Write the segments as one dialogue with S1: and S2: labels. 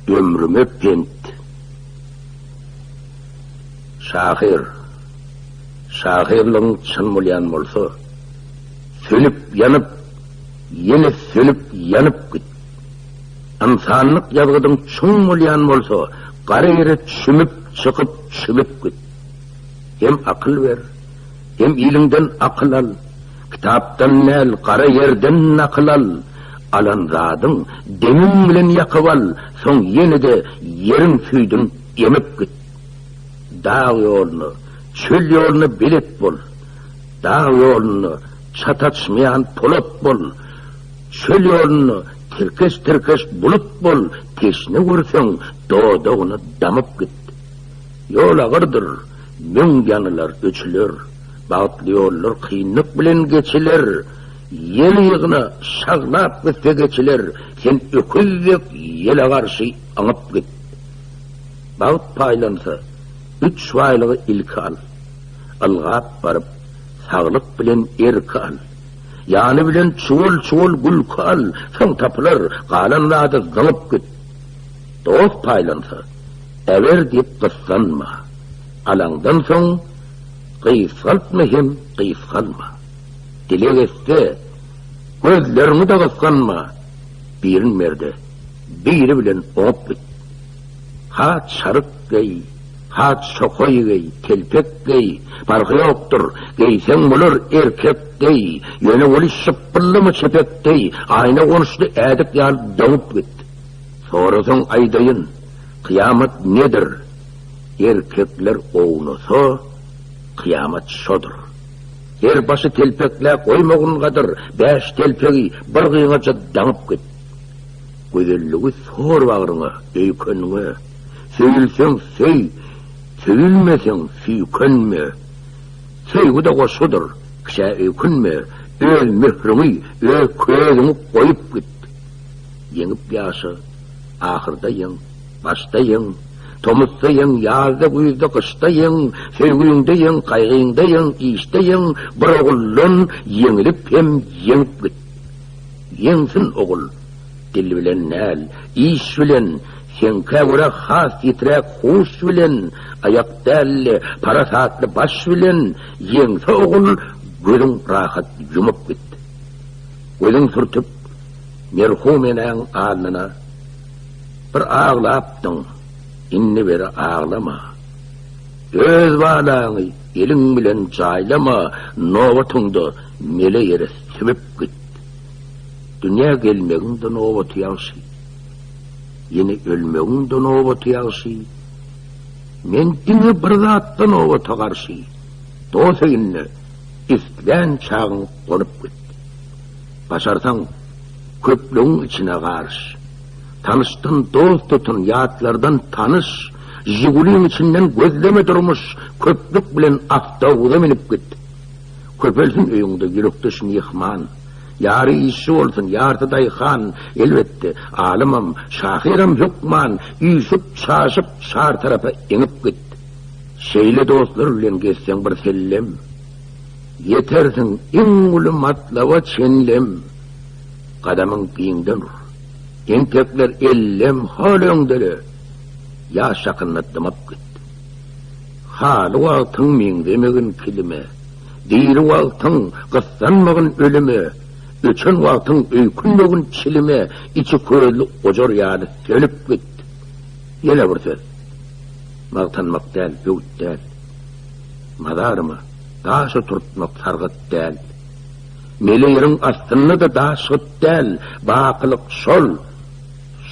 S1: Ömrüme pent. Şahyr, şahyrlygyň çyn bolýan bolsa, sönüp ýanyp, ýene sönüp ýanyp git. Ynsanlyk ýazgydyň çuň bolýan bolsa, gara ýere çümüp çykyp çümüp git. Hem akyl ber, hem iliňden akyl al. Kitapdan däl, gara ýerden nakyl al. Alan zadyň demiň bilen ýakyp al, soň ýene-de ýeriň süýdün emip git. Dag ýoluna, çöl ýoluna belet bol. Dag ýolunda çat açmaýan polat bol. Çöl ýolunda tirkeş-tirkeş bulut bol, teşne görseň, dodagyna damyp git. Ýol agyrdyr, müň ýanylar, öçüler. Bagtly ýollar kynlyk bilen geçiler, Ýel ýygna, şaglap gitse geçiler, Sen öküz dek ýele garşy yňyp git. Bagt paýlansa, üç baýlygy ilki al, Ylgap baryp, saglyk bilen erki al. Ýany bilen çuwal-çuwal gülki al, Soň tapylar, galan zady zyňyp git. Dost paýlansa, äber diýip gyssanma, Alaňdan soň, Gysgaltma hem gysgalma. Dileg etse, gözleriňi-de gysganma, birin ber-de, biri bilen oňup git. Ha çaryk geý, ha çokaý geý, telpek geý, parhy ýokdur, geýseň bolar erkek deý, ýöne weli şypbyllama çepek deý, aýna gonçly ädik ýaly doňup git. Sorasaň aýdaýyn, kyýamat nedir? Erkekler ownasa, kyýamat şodur. Her başy telpeklä goýmagyn gadyr, Bäş telpegi bir gyňaja daňyp git. Gözelligi sor bagryňa, öýkeniňe, Söýülseň söý, söýülmeseň süýkenme. Söýgi-de goşgudyr, kişä öýkünme, Öz möhrüňi, öz közüňi goýup git. Ýeňip ýaşa, ahyrda ýeň. Başda ýeň, tomusda ýeň, ýazda, güýzde, gyşda ýeň, söýgüňde ýeň, gaýgyňda ýeň, işde ýeň, bir oguldan ýeňilip hem ýeňip git. Ýeňsin ogul, dil bilen däl, iş bilen, seňkä görä has ýitiräk huş bilen, aýak däl-de, parasatly baş bilen, ýeňse ogul, gözüň rahat ýumup git. Gözüň sürtüp, merhum enäň alnyna. Bir aglapdyň, indi beri aglama. Öz balaňy eliň bilen jaýlama, nobatyňda mele ýere sümüp git. Dünýä gelmegiň-de nobaty ýagşy, ýene ölmegiň-de nobaty ýagşy. Men diňe bir zatda nobata garşy, dost öýünde islän çagyň gonup git. Başarsaň, köplügiň içine garyş. Tanyşdan dost tutun, ýatlardan tanyş, Žiguliň içinden gözleme durmuş, Köplük bilen awtobuza münüp git. Köpelsin öýüňde ýürekdeş myhman, Ýary işçi bolsun, ýarsy daýhan, Elbetde, alymam, şahyram hökman, Üýşüp, çaşyp, çar tarapa eňip git. Şeýle dostlar bilen gezseň bir sellem, Ýetersiň iň uly matlaba çenlem. Gadamyň giňden ur. Entekler ellem hol öňdele, Ýaş ýakynda dymyp git. Haly wagtyň meňzemegin kilime, Diri wagtyň gyssanmagyn ölüme, Öçen wagtyň öýkünmegin çilime, Içi közli ojar ýaly sönüp git. Ýene bir söz. Magtanmak däl, öwüt däl. Mazaryma daş oturtmak sargyt däl. Mele ýeriň astynda-da daş gyt däl, Bakylyk şol,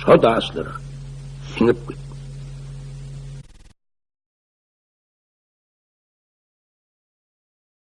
S1: şo daşlara siňip git.